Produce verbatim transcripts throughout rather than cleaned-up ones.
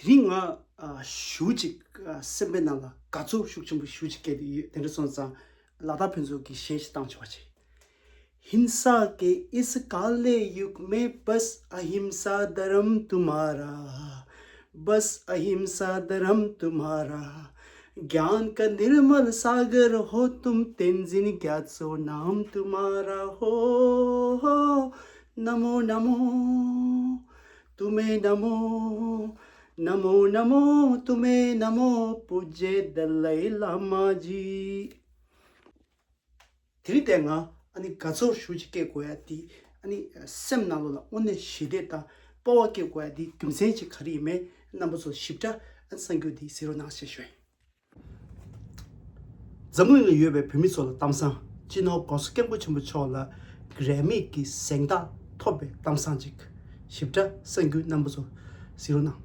དེ་རིང་ང་ཨ་ཞུ་ཅིག་ཨ་སེམས་པའི་ནང་ལ་དགའ་ཚོར་ཤུགས་ཆེན་པོ་ཞུ་ཅིག་སྐྱེས་ཏེ་ཡོད། དེ་འདྲ་སོང་ཙང་ལ་དྭགས་ཕན་ཚུན་གྱི་གཞས་ཤིག་བཏང་ཆོག་པ་བྱེད། हिंसा के इस काले युग में बस अहिंसा धर्म तुम्हारा, बस अहिंसा धर्म तुम्हारा, ज्ञान का निर्मल सागर हो तुम, तेंजिन ग्यात्सो नाम तुम्हारा हो। नमो नमो तुम्हें नमो, नमो नमो तुम्हें नमो, पूज्य दलाई लामा जी। དེ་རིང་དེ་ང་ཨ་ནི་དགའ་ཚོར་ཞུ་ཅིག་སྐྱེ་དགོས་ཡ་དེ། ཨ་ནི་སེམས་ནང་ལོགས་ལ་དངོས་གནས་ཞི་བདེ་དང་སྤོབས་པ་སྐྱེ་དགོས་ཡ་དེ་རྒྱུ་མཚན་ཅིག་ག་རེ་ཡིན་མིན་རྣམ་པ་ཚོ་ཞིབ་ཕྲ་ཨ་ནི་གསར་འགྱུར་དེ་གཟིགས་རོགས་གནང་ཞེས་ཞུ་ཡིན། འཛམ་བུ་གླིང་ལ་ཡོད་པའི་བོད་མི་ཚོ་ལ་གཏམ་བཟང་། སྤྱི་ནོར་༸གོང་ས་༸སྐྱབས་མགོན་ཆེན་པོ་མཆོག་ལ་གྷི་རེ་མི་གི་གཟེངས་རྟགས་ཐོབ་པའི་གཏམ་བཟང་ཅིག་ཞིབ་ཕྲ་གསར་འགྱུར་རྣམ་པ་ཚོ་གཟིགས་རོགས་གནང་།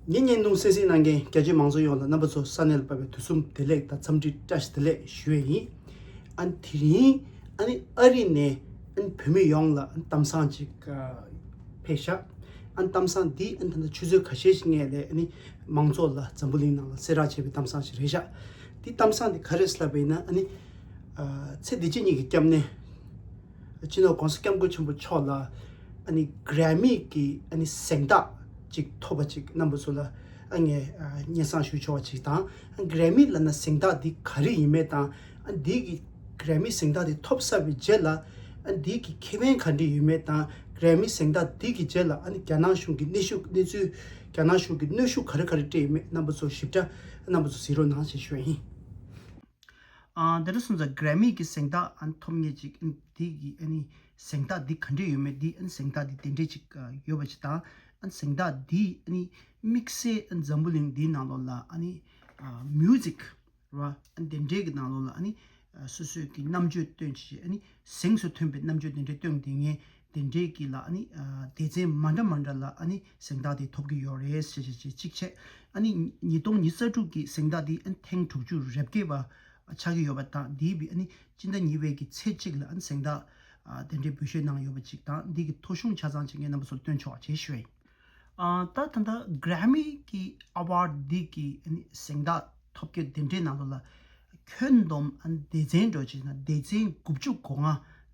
ངེད་བརྙན་ཐུང་གསན་གཟིགས་གནང་མཁན་རྒྱ་ཆེའི་མང་ཚོགས་ཡོངས་ལ་རྣམ་པ་ཚོ་ས་གནས་ལ་བབས་པའི་དུས་གསུམ་བདེ་ལེགས་དང་འཚམས་འདྲི་བཀྲ་ཤིས་བདེ་ལེགས་ཞུ་ཡས་ཡིན། ཨ་ནི་དེ་རིང་ཨ་ནི་ཨ་རི་ནས་ཨ་ནི་བོད་མི་ཡོངས་ལ་ཨ་ནི་གཏམ་བཟང་ཅིག་ཨ་ཕེབས་ཤག་ཨ་ནི་གཏམ་བཟང་འདི་ཨ་ནི་ད་ལྟ་ཆུ་ཚོད་ཁ་ཤས་ཤིག་སྔོན་ལ་ཨ་ནི་མང་ཚོགས་ལ་འཛམ་བུ་གླིང་ནང་ལ་གསལ་བསྒྲགས་བྱས་པའི་གཏམ་བཟང་ཞིག་རེད་ཤག་འདི་གཏམ་བཟང་འདི་ག་རེ་ཟེར་ལབ་པ་ཡིན་ན། ཨ་ནི་ཨ་ཚེ་འདི་ཕྱི་གཉིས་ཀྱི་སྐྱབས་གནས་སྤྱི་ནོར་༸གོང་ས་༸སྐྱབས་མགོན་ཆེན་པོ་མཆོག་ལ་ཨ་ནི་གྷི་རེ་མི་གི་ཨ་ནི་གཟེངས་རྟགས་ཅིག་ཐོབ་པ་ཅིག་རྣམ་པ་ཚོ་ལ་ཨ་ངས་ཨ་སྙན་སེང་ཞུ་ཆོག་པ་ཅིག་དང་། ཨ་གྷི་རེ་མི་ལབ་ན་གཟེངས་རྟགས་འདི་ག་རེ་ཡིན་མིན་དང་། ཨ་འདི་གི་གྷི་རེ་མི་གཟེངས་རྟགས་འདི་ཐོབ་ཚར་བའི་རྗེས་ལ་ཨ་འདི་གི་ཁེ་ཕན་ག་འདྲ་ཡོད་མེད་དང་། གྷི་རེ་མི་གཟེངས་རྟགས་འདི་གི་རྗེས་ལ་ཨ་ནི་རྒྱ་ནག་གཞུང་གི་གནོན་ཤུགས་གནས་ཚུལ། རྒྱ་ནག་གཞུང་གི་གནོན་ཤུགས་ག་རེ་ག་རེ་སྤྲད་ཡོད་མེད་རྣམ་པ་ཚོ་ཞིབ་ཕྲ་རྣམ་པ་ཚོ་གཟིགས་རོགས་གནང་ཞེས་ཞུ་བ་ཡིན། ཨ་དེ་འདྲ་སོང་ཙང་གྷི་རེ་མི་གི་གཟེངས་རྟགས་ཨ་ནི་ཐོབ་མཁན་ཅིག་ཨ་ནི་དེ་གི་ཨ་ནི་གཟེངས་རྟགས་འདི་ག་འདྲས་ཡོད་མེད་འདི། ཨ་ནི་གཟེངས་རྟགས་འདི་དེ་འདྲས་ཅིག་ཨ་ཡོད་པ་ཅིག་དང་། ཨ་ནི་གཟེངས་རྟགས་འདི་ཨ་ནི་དམིགས་བསལ་ཨ་ནི་འཛམ་བུ་གླིང་འདིའི་ནང་ལོགས་ལ་ཨ་ནི་ཨ་མིའུ་ཛིག་ར་ཨ་ནི་དེ་འདྲས་ཀྱི་ནང་ལོགས་ལ་ཨ་ནི་ཨ་སོ་སོའི་གི་རྣམ་དཔྱོད་སྟོན་བྱེད་ཨ་ནི་གཟེངས་སུ་ཐོན་པའི་རྣམ་དཔྱོད་དེ་འདྲས་སྟོན་བསྡད་མཁན་དེ་འདྲས་ཀྱི་ལ་ཨ་ནི་ཨ་སྡེ་ཚན་མ་འདྲ་མ་འདྲ་ལ་ཨ་ནི་གཟེངས་རྟགས་དེ་ཐོབ་ཀྱི་ཡོད་རེད་ཟེར་བྱས་བྱས་གཅིག་བྱས། ཨ་ནི་ཉིས་སྟོང་ཉི་ཤུ་རྩ་དྲུག་གི་གཟེངས་རྟགས་དེ་ཨ་ནི་ཐེངས་དྲུག་ཅུ་རེ་བརྒྱད་པ་ཆགས་ཀྱི་ཡོད་པ་དང་། འདིའི་བི་ཨ་ནི་སྤྱི་ཟླ་གཉིས་པའི་གི་ཚེས་གཅིག་ལ་ཨ་ནི་གཟེངས་རྟགས་ཨ་དེ་འདྲའི་འབུལ་བཞེས་གནང་ཡོད་པ་ཅིག་དང་། འདི་གི་ཐོ་གཞུང་ཆ་ཚང་ཅིག་ངས་རྣམ་པ་ཚོར་སྟོན་ཆོག་ཅེས་ཞུ་ཡིན། ཨ་ད་ད་ལྟ་གྷི་རེ་མི་གི་ཨ་ཝར་ཌི་འདི་གི་ཨ་ནི་གཟེངས་རྟགས་ཐོབ་རྒྱུ་དེ་འདྲའི་ནང་ལོགས་ལ་ཁྱོན་བསྡོམས་ཨ་ནི་སྡེ་ཚན་འགྲོ་བྱས་ན་སྡེ་ཚན་དགུ་བཅུ་གོ་ལྔ་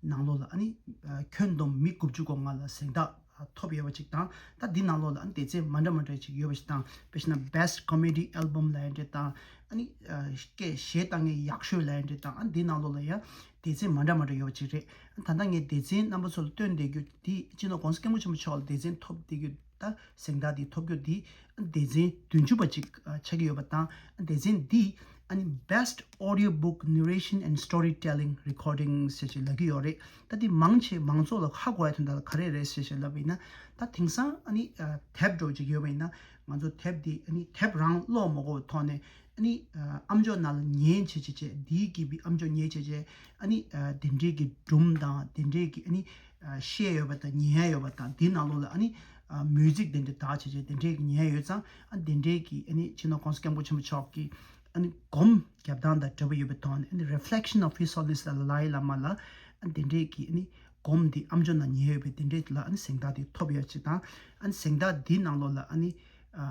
ནང་ལོགས་ལ་ཨ་ནི་ཨ་ཁྱོན་བསྡོམས་མི་དགུ་བཅུ་གོ་ལྔ་ལ་གཟེངས་རྟགས་ཨ་ཐོབ་ཡོད་པ་ཅིག་དང་། ད་འདི་ནང་ལོགས་ལ་ཨ་ནི་སྡེ་ཚན་མ་འདྲ་མ་འདྲ་ཅིག་ཡོད་པ་ཞིག་དང་། དཔེར་ན་Best Comedy Album ལབ་ཡ་འདྲ་དང་། ཨ་ནི་ཨ་སྐད་གཞས་བཏང་མཁན་ཡག་ཤོས་ལབ་ཡ་འདྲ་དང་། ཨ་འདི་ནང་ལོགས་ལ་ཡང་སྡེ་ཚན་མ་འདྲ་མ་འདྲ་ཡོད་པ་ཅིག་རེད། ད་ལྟ་ངས་སྡེ་ཚན་རྣམ་པ་ཚོ་ལ་སྟོན་བསྡད་རྒྱུ་འདི་སྤྱི་ནོར་༸གོང་ས་༸སྐྱབས་མགོན་ཆེན་པོ་མཆོག་ལ་སྡེ་ཚན་ཐོབ་བསྡད་རྒྱུ་ད་གཟེངས་རྟགས་འདི་ཐོབ་རྒྱུ་འདི་སྡེ་ཚན་བདུན་ཅུ་པ་ཅིག་ཆགས་ཀྱི་ཡོད་པ་དང་། སྡེ་ཚན་འདི་ཨ་ནི་Best Audiobook Narration and Storytelling Recording ཟེར་ཅིག་ལབ་ཀྱི་ཡོད་རེད། ད་འདི་མང་ཆེ་མང་ཚོགས་ལ་ཧ་གོ་ཡ་དོན་དག་ལ་ག་རེ་རེད་ཟེར་ཞེས་ལབ་པ་ཡིན་ན། ད་དེང་སང་ཨ་ནི་ཨ་དེབ་འདྲ་བོ་ཅིག་ཡོད་པ་ཡིན་ན། ང་ཚོ་དེབ་འདི་ཨ་ནི་དེབ་རང་ཀློག་མ་དགོས་པའི་ཐོག་ནས་ཨ་ནི་ཨ་ཨམ་ཅོག་ནང་ལ་ཉན་བྱེད་བྱེད་བྱེད་འདིའི་གི་བི་ཨམ་ཅོག་ཉན་བྱེད་བྱེད་ཨ་ནི་ཨ་དེ་འདྲའི་གི་སྒྲུང་དང་དེ་འདྲའི་གི་ཨ་ནི་ཨ་བཤད་ཡོད་པ་དང་ཉན་ཡ་ཡོད་པ་དང་། དེའི་ནང་ལོགས་ལ་ཨ་ནི་ཨ་མིའུ་ཛིག་དེ་འདྲ་དག་བྱེད་བྱེད་དེ་འདྲའི་གི་ཉན་ཡ་ཡོད་ཙང་། ཨ་དེ་འདྲའི་གི་ཨ་ནི་སྤྱི་ནོར་༸གོང་ས་༸སྐྱབས་མགོན་ཆེན་པོ་མཆོག་གི་ཨ་ནི་སྒོམ་རྒྱབ་སྟངས་དང་འབྲེལ་བ་ཡོད་པའི་ཐོག་ནས། ཨ་ནི་Reflection of His Holiness the Dalai Lama ལ་ཨ་ནི་དེ་འདྲའི་གི་ཨ་ནི་སྒོམ་འདི་ཨམ་ཅོག་ནང་ཉན་ཡོད་པའི་དེ་འདྲའི་ལ་ཨ་ནི་གཟེངས་རྟགས་དེ་ཐོབ་ཡོད་ཅིག་དང་། ཨ་ནི་གཟེངས་རྟགས་འདིའི་ནང་ལོགས་ལ་ཨ་ནི་ཨ་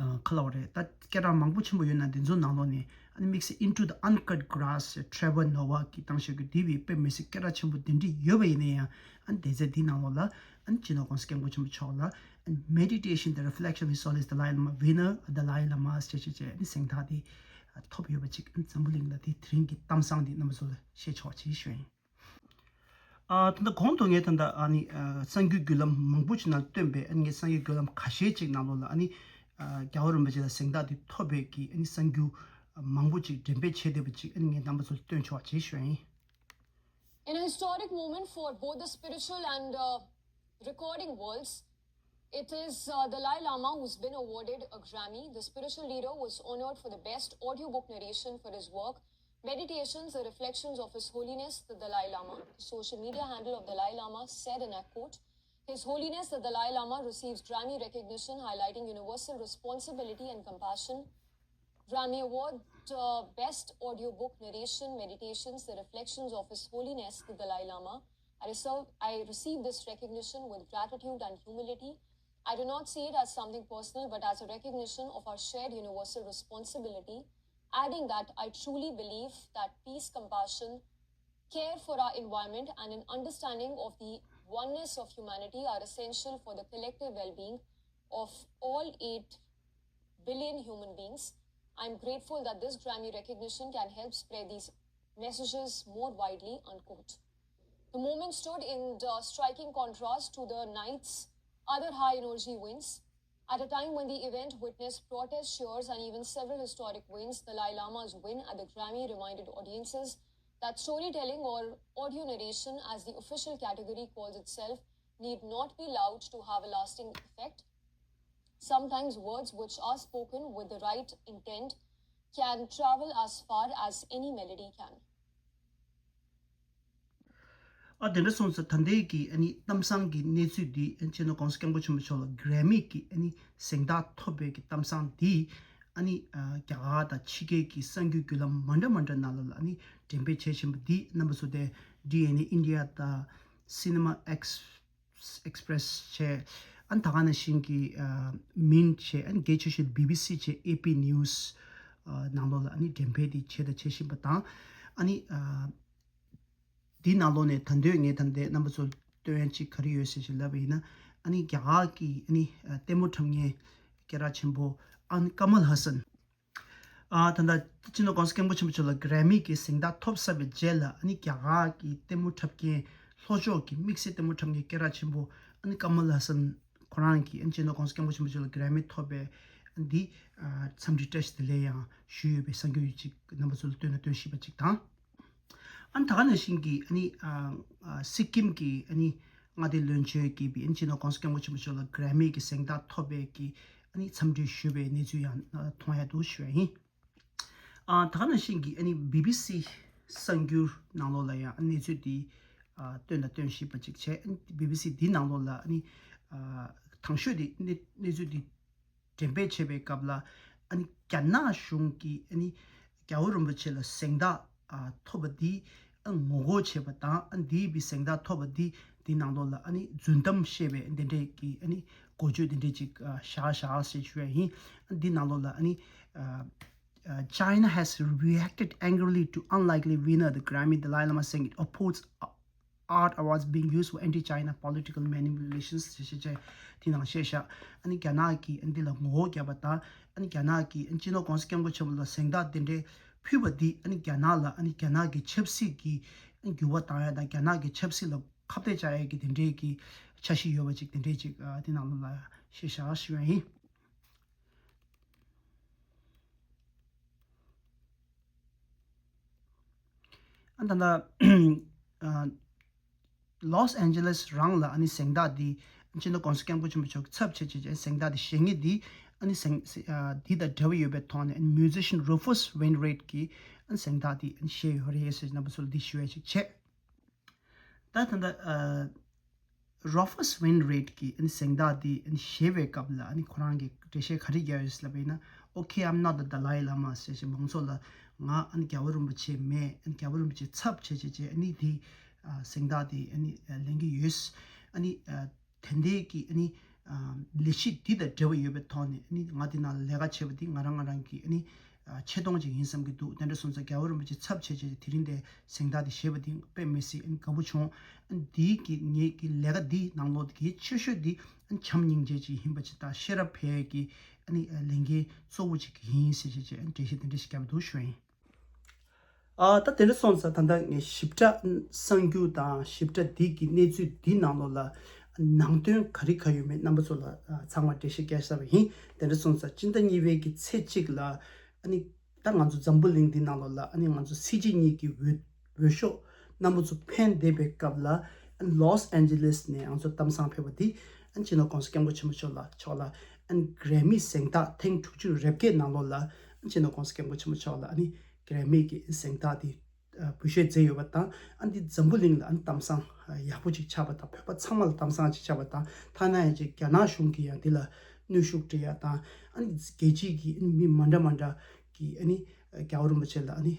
ཨ་ག་ལབ་དགོས་རེད། ད་སྐད་གྲགས་མང་པོ་ཆེན་པོ་ཡོད་ན་འདི་ཚོ་ནང་ལོགས་ནས་ཨ་ནི་དམིགས་བསལ་Into the Uncut Grass Trevor Noah གི་བཏང་བཞག་རྒྱུ་འདི་བི་དཔེ་མི་སྲིད་སྐད་གྲགས་ཆེན་པོ་དེ་འདྲ་ཡོད་པ་ཡིན་ན་ཡང་། ཨ་ནི་དེ་ཚེ་འདི་ནང་ལོགས་ལ་ཨ་ནི་སྤྱི་ནོར་༸གོང་ས་༸སྐྱབས་མགོན་ཆེན་པོ་མཆོག་ལ་ཨ་ནི་Meditation, the Reflection of His Holiness Dalai Lama, Vener Dalai Lama ཞེས་བྱས་བྱས་ཨ་ནི་གཟེངས་རྟགས་དེ་ཐོབ་ཡོད་པ་ཅིག་ཨ་ནི་འཛམ་བུ་གླིང་ལ་དེ་དེ་རིང་གི་གཏམ་བཟང་འདི་རྣམ་པ་ཚོ་ལ་བཤད་ཆོག་ཅེས་ཞུ་ཡིན། ཨ་ད་ལྟ་གོང་དུ་ངས་ད་ལྟ་ཨ་ནི་ཨ་གསར་འགྱུར་བརྒྱུད་ལམ་མང་པོ་ཞིག་ནང་བཏོན་པའི་ཨ་ནི་ངས་གསར་འགྱུར་བརྒྱུད་ལམ་ཁ་ཤས་ཅིག་ནང་ལོགས་ལ་ཨ་ནི་ཨ་རྒྱལ་བ་རིན་པོ་ཆེ་ལ་གཟེངས་རྟགས་དེ་ཐོབ་པའི་གི་ཨ་ནི་གསར་འགྱུར་མང་པོ་ཅིག་འགྲེམས་སྤེལ་བྱས་བསྡད་པ་ཅིག་ཨ་ནི་ངས་རྣམ་པ་ཚོར་སྟོན་ཆོག་ཅེས་ཞུ་ཡིན། In a historic moment for both the spiritual and uh, recording worlds, it is uh, Dalai Lama who's been awarded a Grammy. The spiritual leader was honored for the best audiobook narration for his work, Meditations, the Reflections of His Holiness the Dalai Lama. The social media handle of Dalai Lama said, and I quote, His Holiness the Dalai Lama receives Grammy recognition highlighting universal responsibility and compassion. Grammy Award, uh, Best Audiobook Narration, Meditations, the Reflections of His Holiness the Dalai Lama. I, reserve, I receive this recognition with gratitude and humility. I do not see it as something personal, but as a recognition of our shared universal responsibility, adding that I truly believe that peace, compassion, care for our environment, and an understanding of the oneness of humanity are essential for the collective well being of all eight billion human beings. I'm grateful that this Grammy recognition can help spread these messages more widely, unquote. The moment stood in the striking contrast to the night's other high energy wins. At a time when the event witnessed protest cheers and even several historic wins, the Dalai Lama's win at the Grammy reminded audiences that storytelling or audio narration, as the official category calls itself, need not be loud to have a lasting effect. Sometimes words which are spoken with the right intent can travel as far as any melody can. ཨ་དེ་འདྲ་སོང་ཙང་ད་ལྟའི་གི་ཨ་ནི་གཏམ་བཟང་གི་གནས་ཚུལ་འདི་ཨ་ནི་སྤྱི་ནོར་༸གོང་ས་༸སྐྱབས་མགོན་ཆེན་པོ་མཆོག་ལ་གྷི་རེ་མི་གི་ཨ་ནི་གཟེངས་རྟགས་ཐོབ་པའི་གི་གཏམ་བཟང་འདི་ཨ་ནི་ཨ་རྒྱ་གར་དང་ཕྱི་རྒྱལ་གྱི་གསར་འགྱུར་བརྒྱུད་ལམ་མ་འདྲ་མ་འདྲ་ནང་ལོགས་ལ་ཨ་ནི་འགྲེམས་སྤེལ་བྱེད་བཞིན་པ་འདི་རྣམ་པ་ཚོ་དེ་ཌི་ཨེན་ཨེ་ཨིན་ཌི་ཡ་དང་སི་ནི་མ་ཨེགས་ཨེགས་པི་རེ་སི་བྱས། ཨ་ནི་ད་ག་ནང་བཞིན་གྱི་ཨ་མིན་བྱས། ཨ་ནི་གལ་ཆེ་ཤོས་བི་བི་སི་བྱས། ཨེ་པི་ནིའུ་སི་ཨ་ནང་ལོགས་ལ་ཨ་ནི་འགྲེམས་སྤེལ་དེ་བྱས་དང་བྱེད་བཞིན་པ་དང་། ཨ་ནི་ཨ་འདི་ནང་ལོགས་ནས་ད་དུང་ངས་ད་ལྟའི་རྣམ་པ་ཚོར་སྟོན་ཡ་གཅིག་ག་རེ་ཡོད་ཟེར་ཞིག་ལབ་པ་ཡིན་ན། ཨ་ནི་རྒྱ་གར་གྱི་ཨ་ནི་ཨ་ལྟད་མོ་འཁྲབ་མཁན་སྐད་གྲགས་ཆེན་པོ་ཨ་ནི་ཀ་མལ་ཧ་སན། ཨ་ད་ལྟ་སྤྱི་ནོར་༸གོང་ས་༸སྐྱབས་མགོན་ཆེན་པོ་མཆོག་ལ་གྷི་རེ་མི་གི་གཟེངས་རྟགས་ཐོབ་ཚར་བའི་རྗེས་ལ་ཨ་ནི་རྒྱ་གར་གྱི་ལྟད་མོ་འཁྲབ་མཁན་ལྷོ་ཕྱོགས་ཀྱི་དམིགས་བསལ་ལྟད་མོ་འཁྲབ་མཁན་སྐད་གྲགས་ཆེན་པོ་ཨ་ནི་ཀ་མལ་ཧ་སན་ཁོ་རང་གིས་ཨ་ནི་སྤྱི་ནོར་༸གོང་ས་༸སྐྱབས་མགོན་ཆེན་པོ་མཆོག་ལ་གྷི་རེ་མི་ཐོབ་པའི་འདི་འཚམས་འདྲི་བཀྲ་ཤིས་བདེ་ལེགས་ཡང་ཞུས་ཡོད་པའི་གསར་འགྱུར་ཅིག་རྣམ་པ་ཚོ་ལ་སྟོན་ན་སྟོན་ཤེས་པ་ཅིག་དང་། ཨ་ནི་ད་ག་ནང་བཞིན་གྱི་ཨ་ནི་ཨ་ཨ་སི་ཀིམ་གྱི་ཨ་ནི་མངའ་སྡེ་བློན་ཆེན་གྱིས་པའི་ཨ་ནི་སྤྱི་ནོར་༸གོང་ས་༸སྐྱབས་མགོན་ཆེན་པོ་མཆོག་ལ་གྷི་རེ་མི་གི་གཟེངས་རྟགས་ཐོབ་པའི་གི་ཨ་ནི་འཚམས་འདྲི་ཞུས་པའི་གནས་ཚུལ་ཡང་ཨ་མཐོང་ཡ་འདུག་ཞུ་ཡ་ཡིན། ཨ་ད་ག་ནང་བཞིན་གྱི་ཨ་ནི་བི་བི་སི་གསར་འགྱུར་ནང་ལོགས་ལ་ཡང་ཨ་གནས་ཚུལ་འདི་ཨ་སྟོན་དང་སྟོན་བཞིན་པ་ཅིག་བྱས། ཨ་ནི་བི་བི་སི་འདི་ནང་ལོགས་ལ་ཨ་ནི་ཨ་དང་ཤོས་འདི་གནས་གནས་ཚུལ་འདི་འགྲེམས་སྤེལ་བྱེད་པའི་སྐབས་ལ་ཨ་ནི་རྒྱ་ནག་གཞུང་གིས་ཨ་ནི་རྒྱལ་བ་རིན་པོ་ཆེ་ལ་གཟེངས་རྟགས་ཨ་ཐོབ་པ་འདི་ཨ་ངོ་རྒོལ་བྱས་པ་དང་། ཨ་འདིའི་བི་གཟེངས་རྟགས་ཐོབ་པ་འདི་འདི་ནང་ལོགས་ལ་ཨ་ནི་རྫུན་གཏམ་བཤད་པའི་འདི་འདྲས་ཀྱི་ཨ་ནི་འགོ་བརྗོད་འདི་འདྲས་ཅིག་ཨ་བཞག་བཞག་ཞེས་ཞུ་ཡ་ཡིན། ཨ་འདི་ནང་ལོགས་ལ་ཨ་ནི་ཨ་ཨ་China has reacted angrily to unlikely winner the Grammy, Dalai Lama saying it upholds art awards being used for anti-China political manipulations ཞེས་བྱས་དེ་ནང་བཤད་ཤག་ཨ་ནི་རྒྱ་ནག་གིས་ཨ་ནི་འདི་ལ་ངོ་རྒོལ་བརྒྱབ་པ་དང་། ཨ་ནི་རྒྱ་ནག་གིས་ཨ་ནི་སྤྱི་ནོར་༸གོང་ས་༸སྐྱབས་མགོན་ཆེན་པོ་ལ་གཟེངས་རྟགས་དེ་འདྲའི་ཕུལ་བ་འདི་ཨ་ནི་རྒྱ་ནག་ལ་ཨ་ནི་རྒྱ་ནག་གི་ཆབ་སྲིད་ཀྱི་ཨ་ནི་འགྱུར་བ་བཏང་ཡ་དང་། རྒྱ་ནག་གི་ཆབ་སྲིད་ལ་ཁ་གཏད་བཅག་ཡ་གི་དེ་འདྲའི་གི་འཆར་གཞི་ཡོད་པ་ཅིག་དེ་འདྲའི་ཅིག་ཨ་དེ་ནང་ལོགས་ལ་བཤད་ཤག་ཞུ་ཡ་ཡིན། ཨ་ད་ལྟ་ཨ་ལོས་ཨན་ཇེ་ལེས་རང་ལ་ཨ་ནི་གཟེངས་རྟགས་འདི་སྤྱི་ནོར་༸གོང་ས་༸སྐྱབས་མགོན་ཆེན་པོ་མཆོག་གི་ཚབ་བྱས་བྱས་བྱས་གཟེངས་རྟགས་འདི་བཞེས་མཁན་འདི་ཨ་ནི་གཟེངས་ཨ་འདི་དང་འབྲེལ་བ་ཡོད་པའི་ཐོག་ནས་ཨ་ནི་musician Rufus Wainwright གིས་ཨ་ནི་གཟེངས་རྟགས་འདི་ཨ་ནི་བཞེས་ཡོད་རེད་ཟེར་རྣམ་པ་ཚོ་ལ་འདི་ཞུ་ཡ་ཞིག་བྱས། ད་ད་ལྟ་ཨ་Rufus Wainwright གིས་ཨ་ནི་གཟེངས་རྟགས་འདི་ཨ་ནི་བཞེས་པའི་སྐབས་ལ་ཨ་ནི་ཁོ་རང་གིས་འགྲེལ་བཤད་ག་རེ་བརྒྱབ་ཡོད་ཟེར་ལབ་པ་ཡིན་ན། Okay, I'm not the Dalai Lama ཟེར་བཞིན་མང་ཚོགས་ལ་ང་ཨ་ནི་རྒྱལ་བ་རིན་པོ་ཆེ་མེད། ཨ་ནི་རྒྱལ་བ་རིན་པོ་ཆེ་ཚབ་བྱས་བྱས་བྱས་ཨ་ནི་འདི་ཨ་གཟེངས་རྟགས་འདི་ཨ་ནི་ཨ་ལེན་གྱི་ཡོད། ཨ་ནི་ཨ་དེ་འདྲའི་གི་ཨ་ནི་ཨ་ལས་གཞི་འདི་དང་འབྲེལ་བ་ཡོད་པའི་ཐོག་ནས་ཨ་ནི་ང་འདི་ནང་ལ་ལས་ཀ་བྱས་པ་འདི་ང་རང་ང་རང་གི་ཨ་ནི་ཨ་ཆེ་མཐོང་ཅིག་ཡིན་བསམ་གྱི་འདུག་དེ་འདྲ་སོང་ཙང་རྒྱལ་བ་རིན་པོ་ཆེ་ཚབ་བྱས་བྱས་དེ་རིང་དེ་གཟེངས་རྟགས་དེ་བཞེས་པ་དེ་དཔེ་མི་སྲིད་ཨ་ནི་དགའ་པོ་བྱུང་། ཨ་ནི་འདིའི་གི་ངེད་ཀྱི་ལས་ཀ་འདིའི་ནང་ལོགས་གལ་ཆེ་ཤོས་དེ་ཨ་ནི་བྱམས་སྙིང་རྗེ་ཅིག་ཡིན་པ་ཅིག་དང་། ཤེས་རབ་འཕེལ་གྱི་ཨ་ནི་ལས་འགན་གཙོ་བོ་ཅིག་ཡིན་ཟེར་བྱས་བྱས་ཨ་ནི་འགྲེལ་བཤད་དེ་འདྲ་ཞིག་བརྒྱབ་འདུག་ཞུ་ཡིན། ཨ་ད་དེ་འདྲ་སོང་ཙང་ད་ལྟ་ངས་ཞིབ་ཕྲ་གསར་འགྱུར་དང་ཞིབ་ཕྲ་འདི་གི་གནས་ཚུལ་འདི་ནང་ལོགས་ལ་ནང་དོན་ག་རེ་ག་ཡོད་མེད་རྣམ་པ་ཚོ་ལ་ཨ་ཚང་མ་འགྲེལ་བཤད་བརྒྱབ་ཚར་བ་ཡིན། དེ་འདྲ་སོང་ཙང་སྤྱི་ཟླ་གཉིས་པའི་གི་ཚེས་གཅིག་ལ་ཨ་ནི་ད་ང་ཚོ་འཛམ་བུ་གླིང་འདི་ནང་ལོགས་ལ་ཨ་ནི་ང་ཚོ་སྲིད་སྤྱི་གཉིས་ཀྱི་འོས་འོས་ཤོག་རྣམ་པ་ཚོ་འཕེན་བསྡད་པའི་སྐབས་ལ་ཨ་ནི་ལོས་ཨན་ཇེ་ལེས་ནས་ང་ཚོ་གཏམ་བཟང་ཕེབས་པ་འདི་ཨ་ནི་སྤྱི་ནོར་༸གོང་ས་༸སྐྱབས་མགོན་ཆེན་པོ་མཆོག་ལ་ཨ་ནི་གྷི་རེ་མི་གཟེངས་རྟགས་ཐེངས་དྲུག་ཅུ་རེ་བརྒྱད་ནང་ལོགས་ལ་ཨ་ནི་སྤྱི་ནོར་༸གོང་ས་༸སྐྱབས་མགོན་ཆེན་པོ་མཆོག་ལ་ཨ་ནི་གྷི་རེ་མི་གི་གཟེངས་རྟགས་འདི་འབུལ་བཞེས་མཛད་ཡོད་པ་དང་། ཨ་ནི་འཛམ་བུ་གླིང་ལ་ཨ་ནི་གཏམ་བཟང་ཡག་པོ་ཅིག་ཆགས་པ་དང་། བོད་པ་ཚང་མ་ལ་གཏམ་བཟང་ཅིག་ཆགས་པ་དང་། ཐ་ན་ཡང་ཅིག་རྒྱ་ནག་གཞུང་གིས་ཡང་འདི་ལ་གནོན་ཤུགས་སྤྲད་ཡ་དང་། ཨ་ནི་རྒྱལ་སྤྱིའི་གི་ཨ་ནི་མི་མ་འདྲ་མ་འདྲ་གིས་ཨ་ནི་རྒྱལ་བ་རིན་པོ་ཆེ་ལ་ཨ་ནི་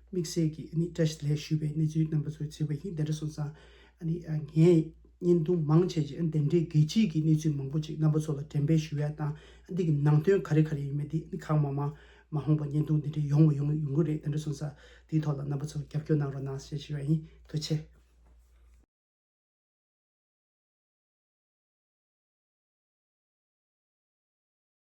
དམིགས་བསལ་གྱི་ཨ་ནི་བཀྲ་ཤིས་བདེ་ལེགས་ཞུས་པའི་གནས་ཚུལ་རྣམ་པ་ཚོས་གཟིགས་པ་ཡིན། དེ་འདྲ་སོང་ཙང་ཨ་ནི་ངས་ བརྙན་ཐུང་མང་ཆེ་ཆེ་དེ་འདྲའི་རྒྱལ་སྤྱིའི་གི་གནས་ཚུལ་མང་པོ་ཅིག་རྣམ་པ་ཚོ་ལ་འགྲེམས་སྤེལ་ཞུ་ཡ་དང་། འདི་གི་ནང་དོན་ག་རེ་ག་རེ་ཡིན་མིན་དེ་ནི་ཁག་མ་མ་མ་འོངས་པ་བརྙན་ཐུང་འདི་འདྲའི་ཡོང་བ་ཡོང་ཡོང་གི་རེད། དེ་འདྲ་སོང་ཙང་དེའི་ཐོག་ལ་རྣམ་པ་ཚོ་རྒྱབ་སྐྱོར་གནང་རོགས་གནང་ཞེས་ཞུ་བ་ཡིན། ཐུགས་རྗེ་ཆེ།